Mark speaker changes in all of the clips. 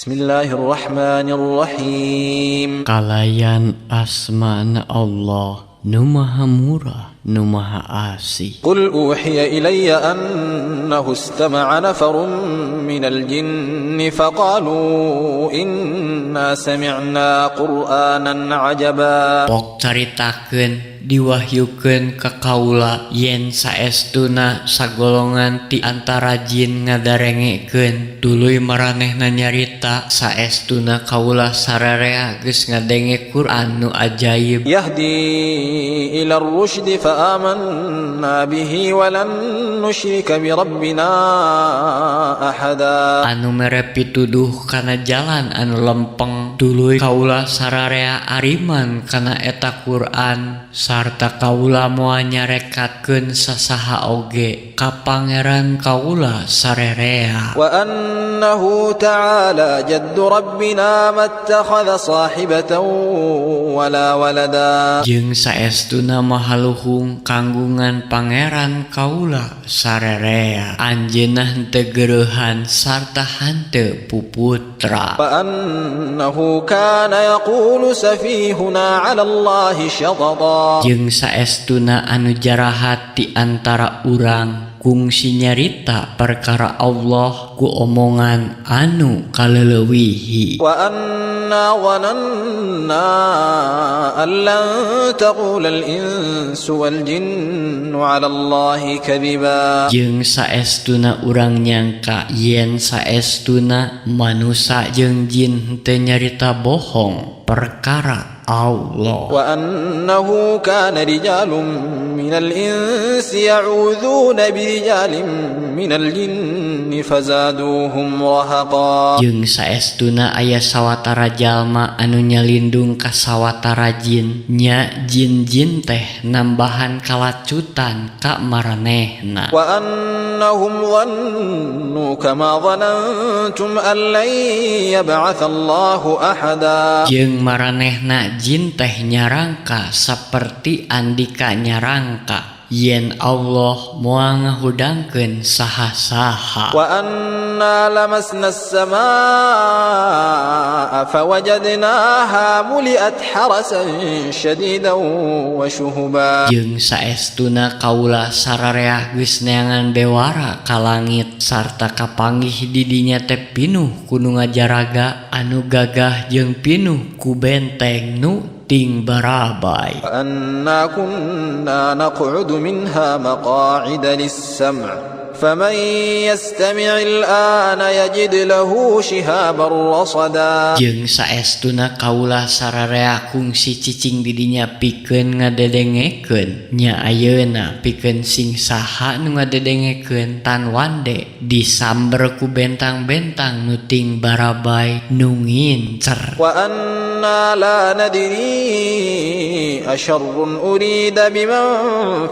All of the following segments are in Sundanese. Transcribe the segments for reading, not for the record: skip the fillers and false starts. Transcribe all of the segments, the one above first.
Speaker 1: بسم الله الرحمن الرحيم.
Speaker 2: Kalayan asmana Allah nu maha murah, nu maha asih.
Speaker 1: قل أوحي إلي أنه استمع نفر من الجن فقالوا إنا سمعنا قرآنا عجبا.
Speaker 2: Pok caritakeun, diwahyukeun ka kaula yen saestuna sagolongan ti antara jin ngadarengekeun. Tuluy maranehna nyarita, "Saestuna kaula sararea geus ngadenge Quran nu ajaib."
Speaker 1: يهدي إلى الرشد فآمنا به ولن نشرك بربنا أحدا.
Speaker 2: Anu mere pituduh kana jalan anu lempeng. Tuluy kaula sararea ariman kana eta Quran sarta kaula moal nyarekatkeun sasaha oge ka Pangeran kaula sarerea.
Speaker 1: وأنه تعالى جد ربنا ما اتخذ صاحبة ولا ولدا.
Speaker 2: Jeung saestuna maha luhung kanggungan Pangeran kaula sarerea, Anjeunna henteu geureuhan sarta henteu puputra.
Speaker 1: وأنه كان يقول سفيهنا على الله شططا.
Speaker 2: Jeung saestuna anu jarahat di antara urang kungsi nyarita perkara Allah ku omongan anu kaleulewihi.
Speaker 1: وأنا ظننا أن لن تقول الإنس والجن على الله كذبا.
Speaker 2: Jeung saestuna urang nyangka yen saestuna manusa jeung jin henteu nyarita bohong perkara Allah.
Speaker 1: وأنه كان رجال من الإنس يعوذون برجال من الجن فزادوهم رهقا.
Speaker 2: Jeung saestuna aya sawatara jalma anu nyalindung ka sawatara jin, nya jin-jin teh nambahan kalacutan ka maranehna.
Speaker 1: وأنهم ظنوا كما ظننتم أن لن يبعث الله أحدا.
Speaker 2: Jeung maranehna jin teh nyarangka saperti andika nyarangka yen Allah moal ngahudangkeun saha-saha.
Speaker 1: وأنا لمسنا السماء فوجدناها ملئت حرسا شديدا وشهبا.
Speaker 2: Jeung saestuna kaula sararea geus neangan bewara ka langit sarta kapanggih di dinya teh pinuh ku nu ngajaraga anu gagah jeung pinuh ku benteng nu ting barabay.
Speaker 1: وأنا كنا نقعد منها مقاعد للسمع فمن يستمع الآن يجد له شهابا رصدا.
Speaker 2: Jeung saestuna kaula sararea kungsi cicing di dinya pikeun ngadedengekeun, nya ayeuna pikeun sing saha nu ngadedengekeun tan wande disamber ku bentang-bentang nu ting barabay nu ngincer.
Speaker 1: وأنا لا ندري أشر أريد بمن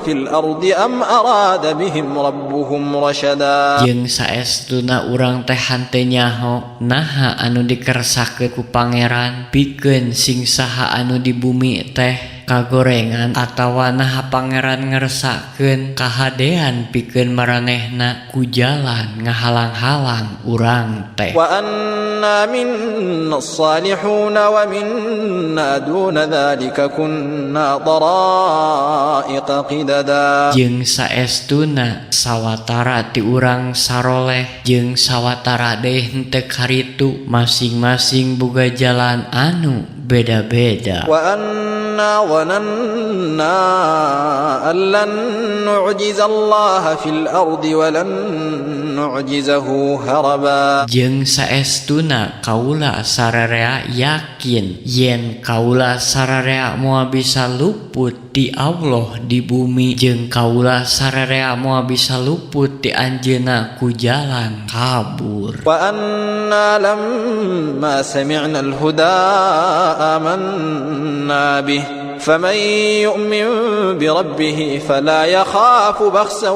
Speaker 1: في الأرض أم أراد بهم ربهم رشدا.
Speaker 2: Jeung saestuna urang teh henteu nyaho naha anu dikersakeun ku Pangeran pikeun sing saha anu di bumi teh kagorengan atawa naha Pangeran ngersakeun kahadean pikeun maranehna ku jalan ngahalang-halang urang teh.
Speaker 1: وأنا منا الصالحون ومنا دون ذلك كنا طرائق قددا.
Speaker 2: Jeung saestuna sawatara ti urang saroleh jeung sawatara deui henteu karitu, masing-masing boga jalan anu beda-beda.
Speaker 1: وأنا ظننا أن لن نعجز الله في الأرض ولن نعجزه هربا.
Speaker 2: Jeung saestuna kaula sararea yakin yen kaula sararea moal bisa luput ti Allah di bumi jeung kaula sararea moal bisa luput ti Anjeunna ku jalan kabur.
Speaker 1: وأنا لما سمعنا الهدى آمنا به فمن يؤمن بربه فلا يخاف بخسا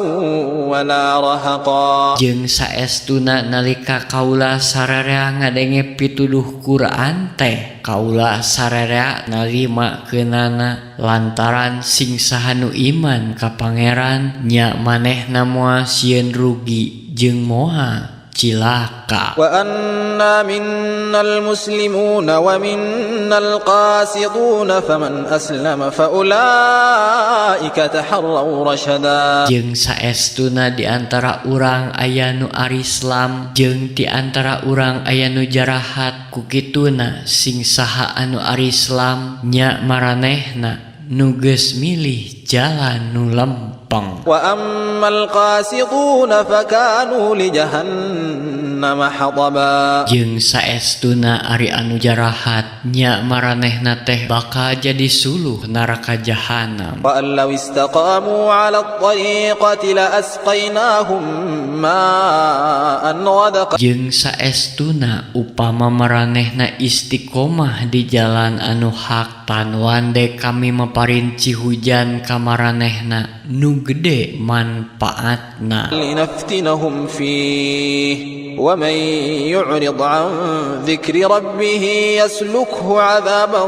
Speaker 1: ولا رهقا.
Speaker 2: Jeung saestuna nalika kaula sararea ngadenge pituduh Quran teh, kaula sararea narima keunana, lantaran sing saha nu iman ka Pangeran nya manehna moal sieun rugi jeung moal Cilaka.
Speaker 1: وأنا منا المسلمون ومنا القاسطون فمن أسلم فأولئك تحروا رشدا.
Speaker 2: Jeung saestuna di antara urang aya nu arislam jeung di antara urang aya nu jarahat, ku kituna sing saha anu arislam nya maranehna nu geus milih jalan nu lempeng.
Speaker 1: وأما القاسطون فكانوا لجهنم حطبا.
Speaker 2: Jeung saestuna ari anu jarahat nya maranehna teh bakal jadi suluh neraka jahanam.
Speaker 1: وأن لو استقاموا على الطريقة لأسقيناهم ماء غدقا.
Speaker 2: Jeung saestuna upama maranehna istiqomah di jalan anu hak, tanwande kami maparin cihujan ka maranehna nu gede manfaatna.
Speaker 1: لنفتنهم فيه ومن يعرض عن ذكر ربه يسلكه عذابا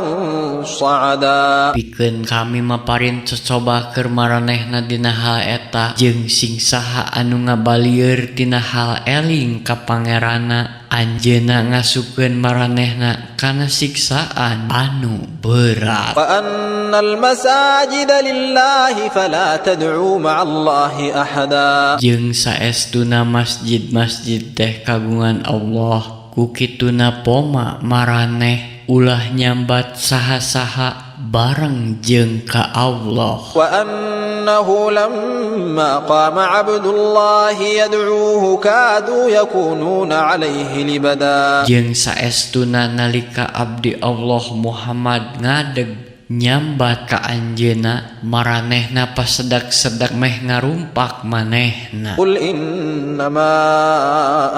Speaker 1: صعدا.
Speaker 2: Pikeun kami maparin cocoba keur maranehna dina hal eta, jeung sing saha anu ngabalieur tina hal eling ka pangeranna, anjeunna ngasupkeun maranehna kana siksaan anu berat.
Speaker 1: وأن المساجد لله فلا تدعوا مع الله أحدا.
Speaker 2: Jeung saestuna masjid-masjid teh kagungan Allah, ku kituna poma maraneh ulah nyambat saha-saha bareng jeung ka Allah.
Speaker 1: وأنه لما قام عبد الله يدعوه كادوا يكونون عليه لبدا.
Speaker 2: Jeung saestuna nalika abdi Allah Muhammad ngadeg nyambat ka anjeunna, maranehna pasedak-sedak meh ngarumpak manehna.
Speaker 1: قل إنما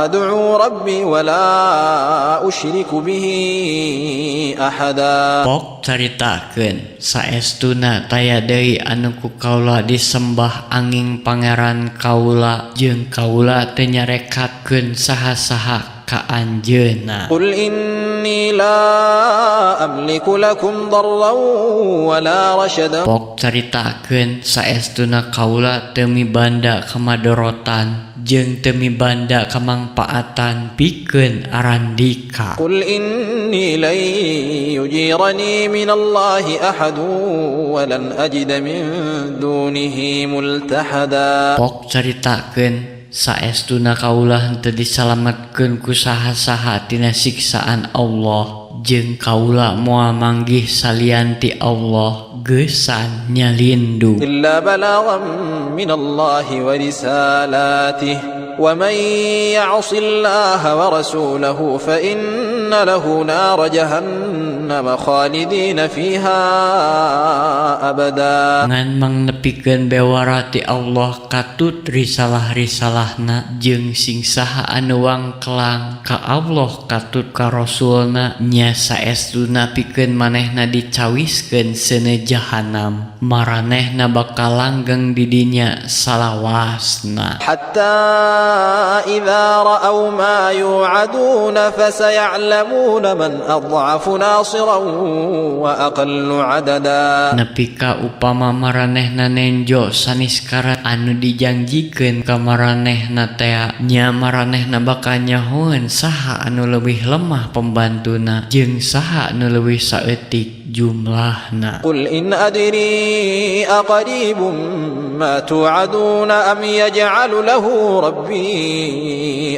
Speaker 1: أدعو ربي ولا أشرك به أحدا.
Speaker 2: Pok caritakeun, saestuna taya deui anu ku kaula disembah anging pangeran kaula, jeung kaula teu nyarekatkeun saha-saha ka anjeunna.
Speaker 1: قل إني لا أملك لكم ضرا ولا رشدا.
Speaker 2: Pok caritakeun, saestuna kaula teu mibanda kamadorotan jeung teu mibanda kamangpaatan pikeun arandika.
Speaker 1: قل إني لن يجيرني من الله أحد ولن أجد من دونه ملتحدا.
Speaker 2: Pok caritakeun, saestuna kaula henteu disalametkeun ku saha-saha tina siksaan Allah, jeung kaula moal manggih salian ti Allah geusan nyalindu.
Speaker 1: إلا بلاغا من الله ورسالاته ومن يعص الله ورسوله فإن له نار جهنم خالدين فيها أبدا.
Speaker 2: Ngan mangnepikeun bewara ti Allah katut risalah-risalahna, jeung sing saha anu wangkelang ka Allah katut ka Rasulna, nya saestuna pikeun manehna dicawiskeun seuneu jahanam, maranehna bakal langgeng di dinya salawasna.
Speaker 1: حتى إذا رأوا ما يوعدون فسيعلمون من أضعف ناصرا وأقل عددا.
Speaker 2: Nepi ka upama maranehna nenjo saniskara anu dijangjikeun ka maranehna tea, nya maranehna bakal nyahoeun saha anu leuwih lemah pembantuna jeung saha anu leuwih saeutik jumlahna.
Speaker 1: قل إن أدري أقريب ما توعدون أم يجعل له ربي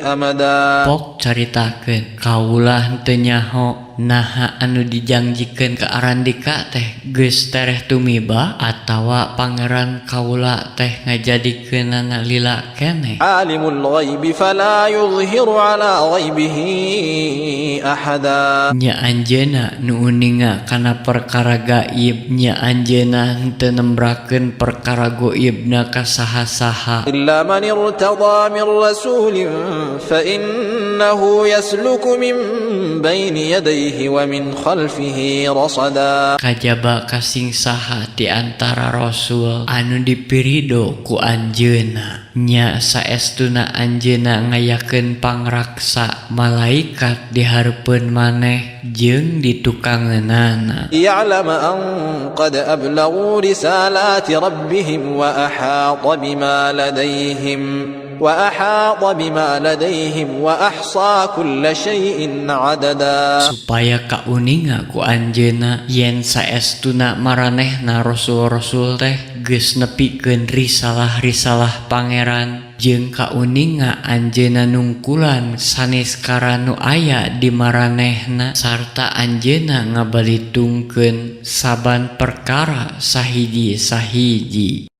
Speaker 1: أمدا.
Speaker 2: Pok caritakeun, kaula henteu nyaho naha anu dijangjikeun ka arandika teh geus tereh tumiba atawa pangeran kaula teh ngajadikeunana lila keneh.
Speaker 1: عالم الغيب فلا يظهر على غيبه أحدا.
Speaker 2: Nya anjeunna nu uninga kana perkara gaib, nya anjeunna henteu nembrakeun perkara goibna ka saha-saha.
Speaker 1: إلا من ارتضى من رسول فإنه يسلك من بين يديه ومن خلفه رصدا.
Speaker 2: Kajaba kasing saha di antara rasul anu dipirido ku anjeunna, nya saestuna anjeunna ngayakeun pangraksa malaikat di hareupeun maneh jeung di tukangeunana.
Speaker 1: ليعلم أن قد أبلغوا رسالات ربهم وأحاط بما لديهم وأحاط بما لديهم وأحصى كل شيء عددا.
Speaker 2: Supaya kauninga ku anjeunna yen saestuna maranehna rasul-rasul teh geus nepikeun risalah-risalah Pangeran, jeung kauninga anjeunna nungkulan saniskara nu aya di maranehna, sarta anjeunna ngabalitungkeun saban perkara sahiji-sahiji.